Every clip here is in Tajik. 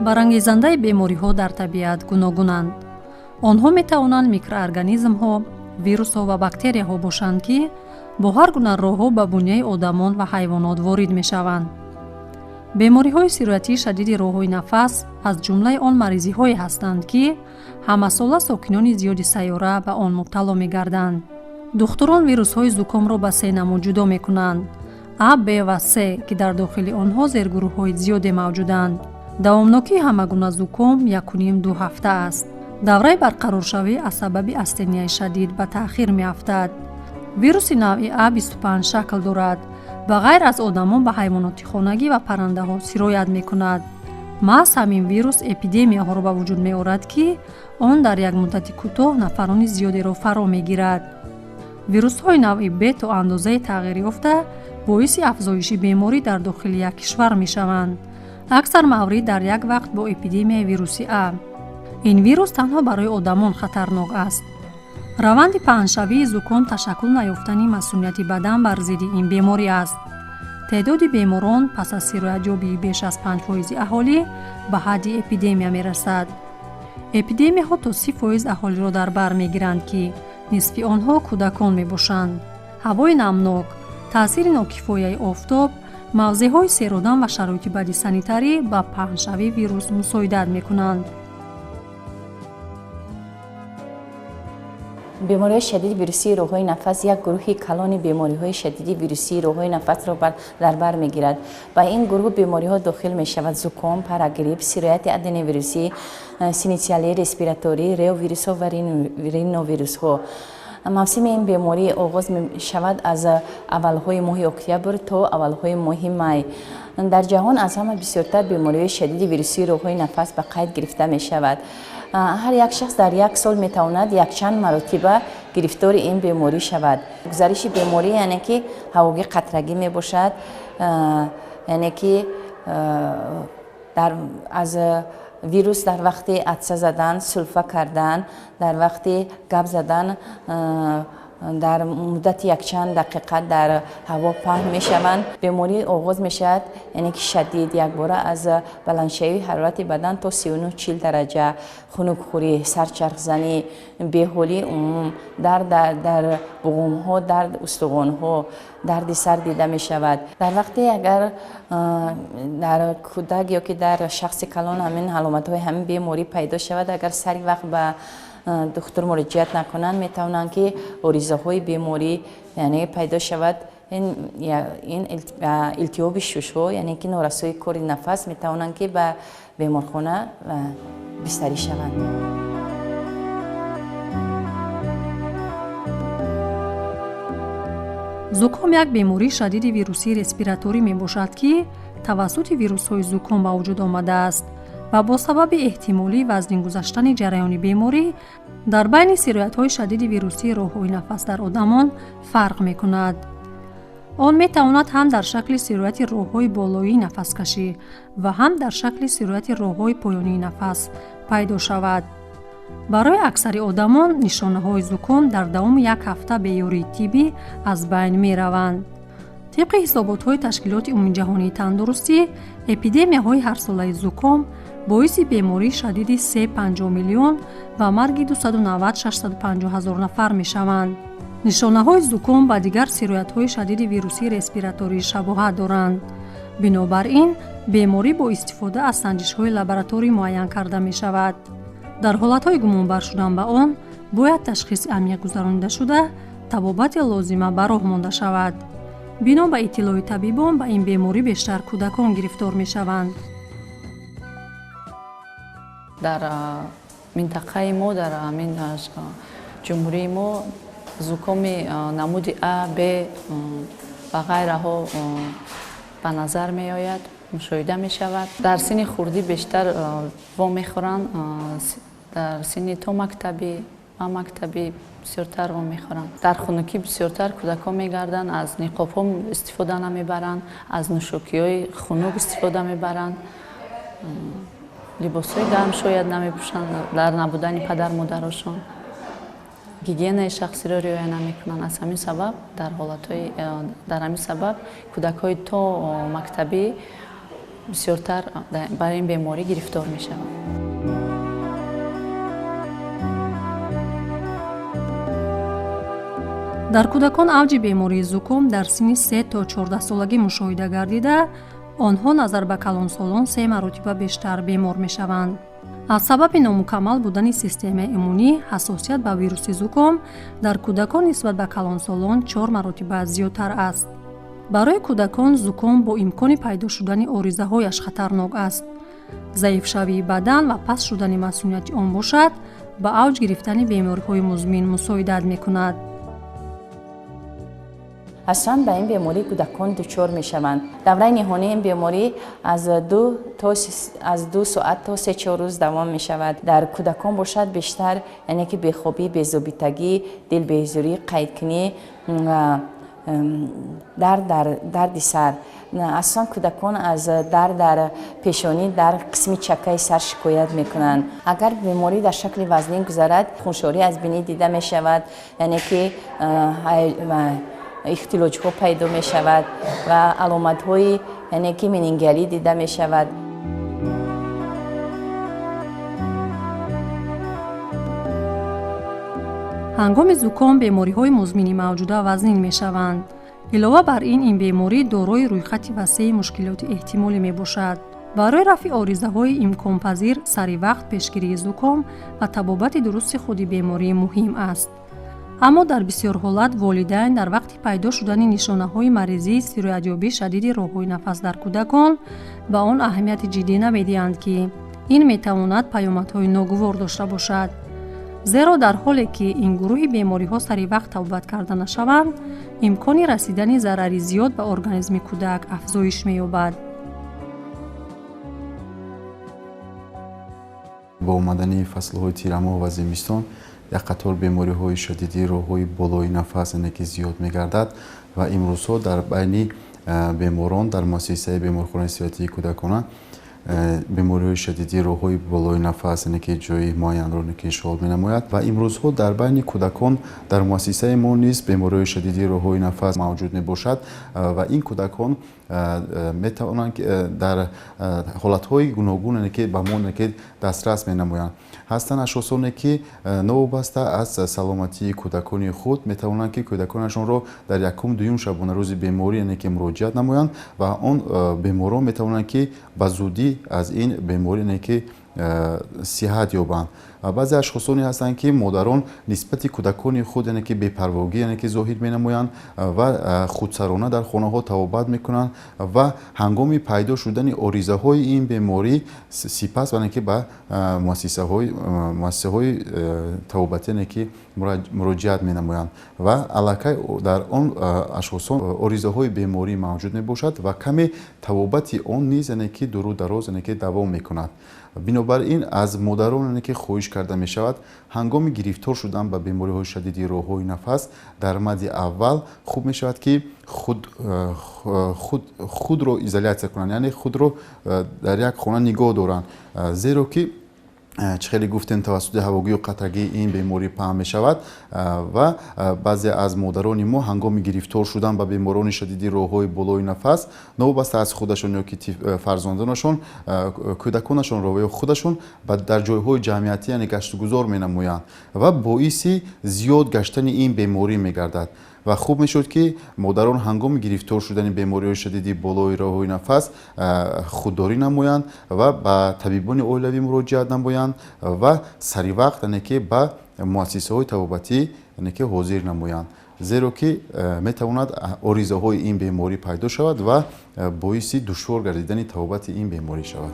Барангезандаи бемориҳо дар табиат гуногунанд. Онҳо метавонанд микроорганизмҳо, вирусҳо ва бактерияҳо бошанд, ки бо ҳар гуна роҳҳо ба буняи одамон ва ҳайвонот ворид мешаванд. Бемориҳои сироятии шадиди роҳҳои нафас аз ҷумлаи он маризиҳое ҳастанд, ки ҳамасола сокинони зиёди сайёра ба он мубтало мегарданд. Духтурон вирусҳои зукомро ба се намуд ҷудо мекунанд: А, Б ва С, ки дар дохили онҳо зергурӯҳҳои зиёде мавҷуданд. Давомнокии ҳама гуна зуком 1,5-2 ҳафта аст. Давраи барқароршавӣ аз сабаби астенияи шадид ба таъхир меафтад. Вируси навъи А 25 шакл дорад. Ба ғайр аз одамон ба ҳайвоноти хонагӣ ва паррандаҳо сироят мекунад. Маҳз ҳамин вирус эпидемияҳоро ба вуҷуд меорад, ки он дар як муддати кӯтоҳ нафарони зиёдеро фаро мегирад. Вирусҳои навъи Б то андозаи тағйир ёфта боиси афзоиши беморӣ дар дохили як кишвар мешаванд, аксар маврид дар як вақт бо эпидемияи вируси А. Ин вирус танҳо барои одамон хатарнок аст. Раванди паҳншавии зуком ташаккул наёфтани масунияти бадан бар зидди ин беморӣ аст. Теъдоди беморон пас аз сироятёбии беш аз 5% аҳолӣ ба ҳадди эпидемия мерасад. Эпидемияҳо то 30% аҳолиро дар бар мегиранд, ки нисфи онҳо кӯдакон мебошанд. Ҳавои намнок, таъсири нокифояи офтоб, мавзеъҳои серодам ва шароити бади санитарӣ ба паҳншавии вирус мусоидат мекунанд. Бемориҳои шадиди вирусии роҳҳои нафас як гурӯҳи калони бемориҳои шадиди вирусии роҳҳои нафасро дар бар мегирад. Ба ин гурӯҳ бемориҳо дохил мешавад: зуком, парагрипп, сирояти аденовирусӣ, синитсиалӣ, респираторӣ, реовирусҳо ва риновирусҳо. Мавсими ин беморӣ оғоз мешавад аз аввалҳои моҳи октябр то аввалҳои моҳи май. Дар ҷаҳон аз ҳама бисёртар бемориҳои шадиди вирусии роҳҳои нафас ба қайд гирифта мешавад. Ҳар як шахс дар як сол метавонад якчанд маротиба гирифтори ин беморӣ шавад. Гузариши беморӣ яъне ки ҳавогӣ қатрагӣ мебошад, яъне ки аз вирус дар вақти атса задан, сулфа кардан, дар вақти гап задан дар муддати якчанд дақиқа дар ҳаво паҳн мешаванд. Беморӣ оғоз мешавад, яъне ки шадид якбора аз баландшавии ҳарорати бадан то 39-40 дараҷа, хунукхӯрӣ, сарчархзанӣ, беҳолии умум, дард дар буғумҳо, дард устухонҳо, дарди сар дида мешавад. Дар вақте агар дар кӯдак ё ки дар шахси калон ҳамин аломатҳои ҳамин беморӣ пайдо шавад, агар сари вақт ба духтур муроҷиат накунанд, метавонанд ки оризаҳои беморӣ яъне пайдо шавад. Ин илтиҳоби шушҳо, яъне ки норасоии кори нафас, метавонанд ки ба беморхона бистарӣ шаванд. Зуком як бемории шадиди вирусии респираторӣ мебошад, ки тавассути вирусҳои зуком ба вуҷуд омадааст ва бо сабаби эҳтимолии вазнин гузаштани ҷараёни беморӣ дар байни сироятҳои шадиди вирусии роҳҳои нафас дар одамон фарқ мекунад. Он метавонад ҳам дар шакли сирояти роҳҳои болоии нафаскашӣ ва ҳам дар шакли сирояти роҳҳои поёнии нафас пайдо шавад. Барои аксари одамон нишонаҳои зуком дар давоми як ҳафта беёрии тиббӣ аз байн мераванд. Тибқи ҳисоботҳои Ташкилоти Умумиҷаҳонии тандурустӣ, эпидемияҳои ҳарсолаи зуком боиси бемории шадиди 3,50 миллион ва марги 290-650 ҳазор нафар мешаванд. Нишонаҳои зуком ба дигар сироятҳои шадиди вирусии респираторӣ шабоҳат доранд. Бинобар ин беморӣ бо истифода аз санҷишҳои лабораторӣ муайян карда мешавад. Дар ҳолатҳои гумонбар шудан ба он бояд ташхиси амиқ гузаронида шуда, табобати лозима ба роҳ монда шавад. Бино ба иттилои табибон, ба ин беморӣ бештар кӯдакон гирифтор мешаванд. Дар минтақаи мо, дар ҳамин ҷумҳурии мо зукоми намуди А, Б ва ғайраҳо ба назар меояд, мушоҳида мешавад. Дар синни хурдӣ бештар вомехӯранд, дар синни то мактабӣ ва мактабӣ бисёртар вомехӯранд. Дар хунукӣ бисёртар кӯдакон мегарданд, аз ниқобҳо истифода намебаранд, аз нӯшокиҳои хунук истифода мебаранд, либосҳои гарм шояд намепӯшанд дар набудани падар модарошон, гигиенаи шахсиро риоя намекунанд. Аз ҳамин сабаб дар ҳолатҳои дар ҳамин сабаб кӯдакҳои то мактабӣ Бисёртар бар ин беморӣ гирифтор мешаванд. Дар кӯдакон авҷи бемории зуком дар синни 3 то 14 солагӣ мушоҳида гардида, онҳо назар ба калонсолон 3 маротиба бештар бемор мешаванд. Аз сабаби номукаммал будани системаи иммунӣ, ҳассосият ба вируси зуком дар кӯдакон нисбат ба калонсолон 4 маротиба зиёдтар аст. Барои кӯдакон зуком бо имкони пайдо шудани оризаҳояш хатарнок аст. Заифшавии бадан ва паст шудани масунияти он бошад, ба авҷ гирифтани бемориҳои музмин мусоидат мекунад. Аслан ба ин беморӣ кӯдакон дучор мешаванд. Давраи ниҳонии ин беморӣ аз 2 соат то 3-4 рӯз давом мешавад. Дар кӯдакон бошад бештар, яъне ки бехобӣ, безобитагӣ, дилбезурӣ, қайдкунӣ, дарди сар. Аслан кӯдакон аз дард дар пешонӣ, дар қисми чакаи сар шикоят мекунанд. Агар беморӣ дар шакли вазнин гузарад, хуншорӣ аз бинӣ дида мешавад, яъне ки ихтилоҷҳо пайдо мешавад ва аломатҳои, яъне ки менингиалӣ дида мешавад. Ҳангоми зуком бемориҳои музмини мавҷуда вазнин мешаванд. Илова бар ин, ин беморӣ дорои рӯйхати васеи мушкилоти эҳтимолӣ мебошад. Барои рафъи оризаҳои имконпазир сари вақт пешгирии зуком ва табобати дурусти худи беморӣ муҳим аст. Аммо дар бисёр ҳолат волидайн дар вақти пайдо шудани нишонаҳои маризии сироятёбии шадиди роҳҳои нафас дар кӯдакон ба он аҳамияти ҷиддӣ намедиҳанд, ки ин метавонад паёмадҳои ногувор дошта бошад. Зеро дар ҳоле ки ин гурӯҳи бемориҳо сари вақт табобат карда нашаванд, имкони расидани зарари зиёд ба организми кӯдак афзоиш меёбад. Бо омадани фаслҳои тирамоҳ ва зимистон як қатор бемориҳои шадиди роҳҳои болои нафас, яъне ки зиёд мегардад ва имрӯзҳо дар байни беморон дар муассисаи беморхонаи сироятии кӯдакона бемориҳои шадиди роҳҳои болои нафас, яъне ки ҷои муайянро ишғол менамояд ва имрӯзҳо дар байни кӯдакон дар муассисаи мо низ бемориҳои шадиди роҳҳои нафас мавҷуд мебошад ва ин кӯдакон метавонанд дар ҳолатҳои гуногун, яъне ки ба мо дастрас менамоянд. Ҳастанд ашхосоне ки новобаста аз саломатии кӯдакони худ метавонанд ки кӯдаконашонро дар якум-дуюм шабонарӯзи беморӣ, яъне ки муроҷиат намоянд ва он беморон метавонанд ки ба зудӣ аз ин беморӣ, яъне ки сиҳат ёбанд. Баъзе ашхосоне ҳастанд ки модарон нисбати кӯдакони худ, яъне ки бепарвогӣ, яъне ки зоҳир менамоянд ва худсарона дар хонаҳо табобат мекунанд ва ҳангоми пайдо шудани оризаҳои ин беморӣ сипас, яъне ки ба муассисаҳои табобатӣ, яъне ки муроҷиат менамоянд ва аллакай дар он ашхосон оризаҳои беморӣ мавҷуд мебошад ва каме табобати он низ, яъне ки дуру дароз, яъне ки давом мекунад. Бинобар ин аз модарон, яъне ки хоҳиш карда мешавад ҳангоми гирифтор шудан ба бемориҳои шадиди роҳҳои нафас дар мадди аввал хуб мешавад ки худро изолятсия кунанд, яъне худро дар як хона нигоҳ доранд, зеро ки чӣ хеле гуфтем тавассути ҳавогию қатрагии ин беморӣ паҳн мешавад ва баъзе аз модарони мо ҳангоми гирифтор шудан ба беморони шадиди роҳҳои болои нафас новобаста аз худашон ё ки фарзандонашон, кӯдаконашонро ё худашон дар ҷойҳои ҷамъиятӣ, яъне гаштугузор менамоянд ва боиси зиёд гаштани ин беморӣ мегардад. Ва хуб мешуд ки модарон ҳангоми гирифтор шудани бемориҳои шадиди болои роҳҳои нафас худдорӣ намоянд ва ба табибони оилавӣ муроҷиат намоянд ва сари вақт, яъне ки ба муассисаҳои табобатӣ, яъне ки ҳозир намоянд, зеро ки метавонад оризаҳои ин беморӣ пайдо шавад ва боиси душвор гардидани табобати ин беморӣ шавад.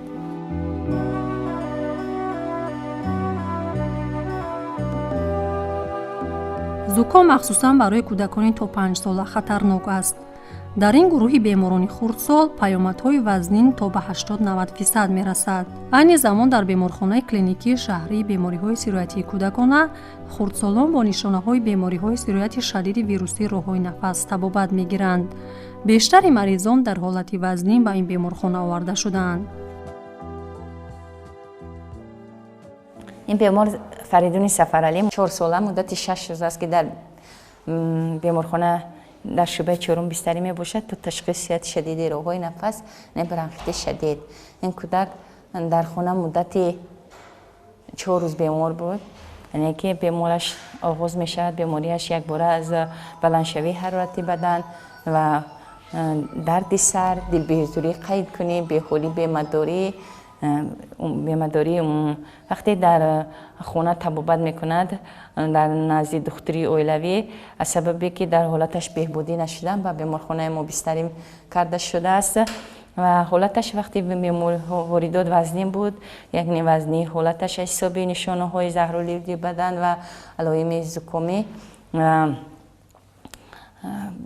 Зуком махсусан барои кӯдакони то 5 сола хатарнок аст. Дар ин гурӯҳи беморони хурдсол паёмадҳои вазнин то ба 80-90% мерасад. Айни замон дар беморхонаи клиникии шаҳрии бемориҳои сироятии кӯдакона хурдсолон бо нишонаҳои бемориҳои сирояти шадиди вирусии роҳҳои нафас табобат мегиранд. Бештари маризон дар ҳолати вазнин ба ин беморхона оварда шудаанд. Ин бемор Фаридуни Сафаралӣ 4 сола, муддати 6 рӯз аст ки дар беморхона Дар шӯъбаи чорум бистарӣ мебошад то ташхиси сирояти шадиди роҳҳои нафас, бронхити шадид. Ин кӯдак дар хона муддати 4 рӯз бемор буд. Яъне ки бемораш оғоз мешавад, бемориаш якбора аз баландшавии ҳарорати бадан ва дарди сар, дилбеҳузурӣ қайдкунӣ, беҳолӣ, бемадорӣ. Вақте дар хона табобат мекунад дар назди духтури оилавӣ, аз сабабе ки дар ҳолаташ беҳбудӣ нашудан ба беморхонаи мо бистарӣ карда шудааст. Ва ҳолаташ вақте воридот вазнин буд, яъне вазнии ҳолаташ аз ҳисоби нишонаҳои заҳролуди бадан ва алоими зукомӣ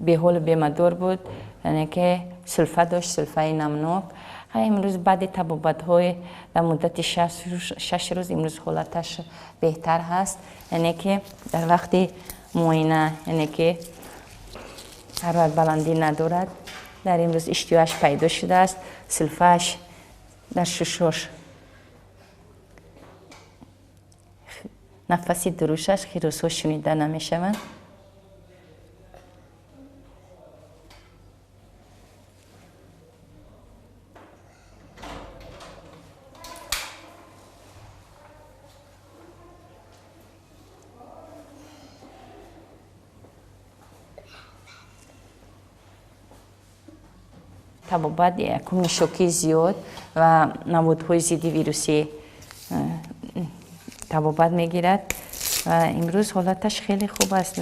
беҳолу бемадор буд, яъне ки сулфа дошт, сулфаи намнок. Имрӯз баъди табобатҳои дар муддати 6 рӯз имрӯз ҳолаташ беҳтар ҳаст. Яъне ки дар вақти муоина, яъне ки ҳарорат баландӣ надорад. Дар имрӯз иштиҳояш пайдо шудааст, сулфааш дар шушош, нафаси дурушаш хирӯзҳо шунида намешаванд. Табобат якум нишокии зиёд ва маводҳои зидди вирусӣ табобат мегирад ва имрӯз ҳолаташ хеле хуб аст.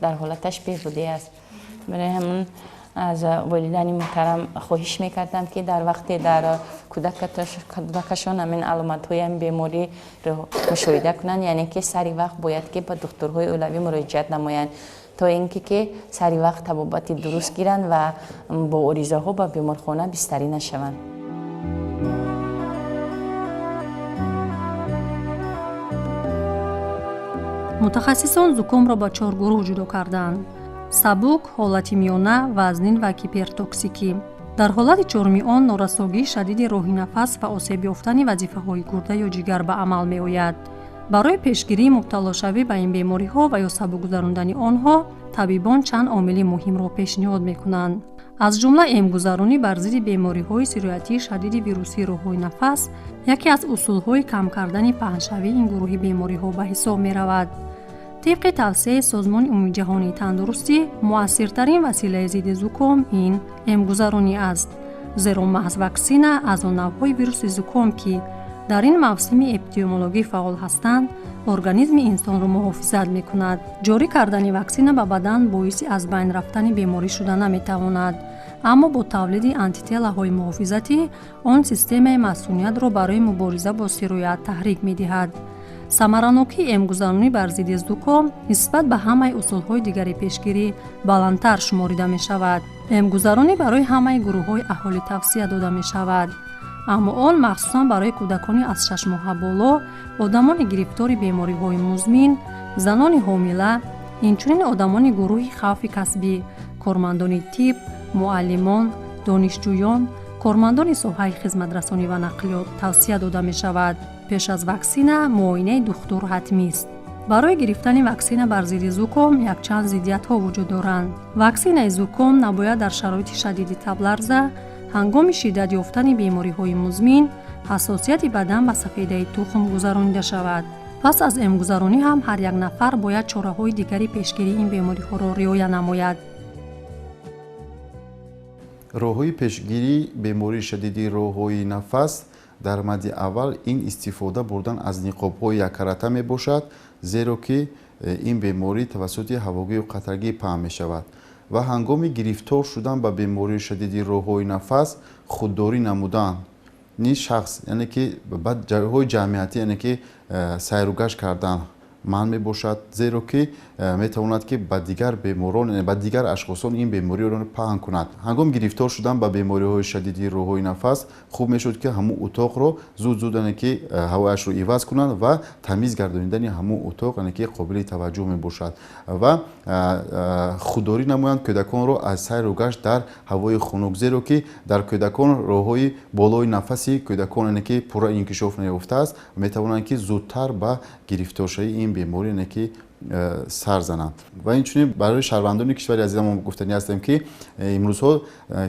Дар ҳолаташ беҳбудӣ аст. Барои ҳамин аз волидайни муҳтарам хоҳиш мекардам, ки дар вақте дар кӯдакашон ҳамин аломатҳои ҳамин бемориро мушоҳида кунанд, яъне ки сари вақт бояд ки ба духтурҳои оилавӣ муроҷиат намоянд, то ин ки сари вақт табобати дуруст гиранд ва бо оризаҳо ба беморхона бистарӣ нашаванд. Мутахассисон зукомро ба 4 гурӯҳ ҷудо карданд: сабук, ҳолати миёна, вазнин ва гипертоксикӣ. Дар ҳолати чоруми он норасогии шадиди роҳи нафас ва осеб ёфтани вазифаҳои гурда ё ҷигар ба амал меояд. Барои пешгирии мубталошавӣ ба ин бемориҳо ва ё сабук гузарондани онҳо табибон чанд омили муҳимро пешниҳод мекунанд. Аз ҷумла эмгузаронӣ бар зидди бемориҳои сироятии шадиди вирусии роҳҳои нафас яке аз усулҳои кам кардани паҳншавии ин гурӯҳи бемориҳо ба ҳисоб меравад. Тибқи тавсияи Созмони Умумиҷаҳонии тандурустӣ, муассиртарин василаи зидди зуком ин эмгузаронӣ аст, зеро маҳз ваксина аз он навъҳои вируси зуком, ки дар ин мавсими эпидемиологӣ фаъол ҳастанд, организми инсонро муҳофизат мекунад. Ҷорӣ кардани ваксина ба бадан боиси аз байн рафтани беморӣ шуда наметавонад, аммо бо тавлиди антителаҳои муҳофизатӣ он системаи масуниятро барои мубориза бо сироят таҳрик медиҳад. Самаранокии эмгузаронӣ бар зидди зуком нисбат ба ҳамаи усулҳои дигари пешгирӣ баландтар шуморида мешавад. Эмгузаронӣ барои ҳамаи гурӯҳҳои аҳолӣ тавсия дода мешавад, аммо он махсусан барои кӯдакони аз 6 моҳа боло, одамони гирифтори бемориҳои музмин, занони ҳомила, инчунин одамони гурӯҳи хавфи касбӣ, кормандони тиб, муаллимон, донишҷӯён, кормандони соҳаи хизматрасонӣ ва нақлиёт тавсия дода мешавад. Пеш аз ваксина муоинаи духтур ҳатмист. Барои гирифтани ваксина бар зидди зуком якчанд зиддиятҳо вуҷуд доранд. Ваксинаи зуком набояд дар шароити шадиди табларза, ҳангоми шиддат ёфтани бемориҳои музмин, ҳассосияти бадан ба сафедаи тухм гузаронида шавад. Пас аз эмгузаронӣ ҳам ҳар як нафар бояд чораҳои дигари пешгирии ин бемориҳоро риоя намояд. Роҳҳои пешгирии бемории шадиди роҳҳои нафас дар мадди аввал ин истифода бурдан аз ниқобҳои яккарата мебошад, зеро ки ин беморӣ тавассути ҳавогию қатрагӣ паҳн мешавад ва ҳангоми гирифтор шудан ба бемории шадиди роҳҳои нафас худдорӣ намудан низ шахс, яъне ки ба ҷойҳои ҷамъиятӣ, яъне ки сайругашт кардан, Манъ мебошад, зеро ки метавонад, ки ба дигар беморон, ба дигар ашхосон ин бемориро паҳн кунад. Ҳангоми гирифтор шудан ба бемориҳои шадиди роҳҳои нафас, хуб мешуд, ки ҳамун утоқро зуд зуд, яъне ки ҳавояшро иваз кунанд ва тамиз гардонидани ҳамун утоқ, яъне ки қобили таваҷҷӯҳ мебошад ва худдорӣ намоянд кӯдаконро аз сайру гашт дар ҳавои хунук, зеро ки дар кӯдакон роҳҳои болои нафаси кӯдакон, яъне ки пурра инкишоф наёфтааст, метавонанд, ки зудтар ба гирифторшавии ин беморӣ, яъне ки сар зананд. Ва инчунин барои шаҳрвандони кишвари азизамон гуфтанӣ ҳастем, ки имрӯзҳо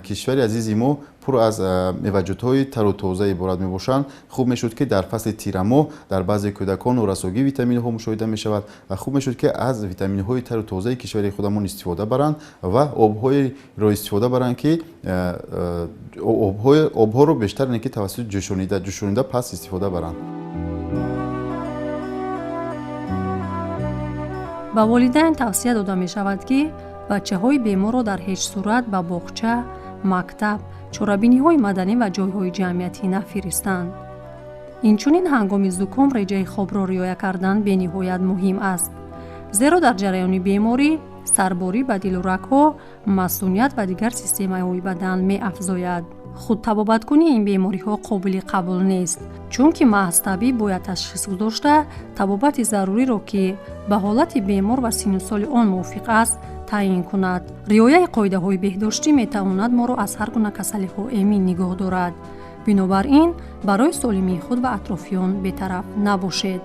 кишвари азизи мо пур аз меваҷотҳои тару тоза иборат мебошанд. Хуб мешуд, ки дар фасли тирамоҳ дар баъзе кӯдакон норасогии витаминҳо мушоҳида мешавад ва хуб мешуд, ки аз витаминҳои тару тозаи кишвари худамон истифода баранд ва обҳоеро истифода баранд, ки обҳоро бештар, ки тавассути ҷӯшонида пас истифода баранд. Ба волидайн тавсия дода мешавад, ки бачаҳои беморро дар ҳеҷ сурат ба боғча, мактаб, чорабиниҳои маданӣ ва ҷойҳои ҷамъиятӣ нафиристанд. Инчунин ҳангоми зуком реҷаи хобро риоя кардан бениҳоят муҳим аст, зеро дар ҷараёни беморӣ сарборӣ ба дилу рагҳо, масуният ва дигар системаҳои бадан меафзояд. Худтабобаткунии ин бемориҳо қобили қабул нест, чунки маҳз табиб бояд ташхис гузошта, табобати заруриро, ки ба ҳолати бемор ва синну соли он мувофиқ аст, таъин кунад. Риояи қоидаҳои беҳдоштӣ метавонад моро аз ҳар гуна касалиҳо эмин нигоҳ дорад. Бинобар ин барои солимии худ ва атрофиён бетараф набошед.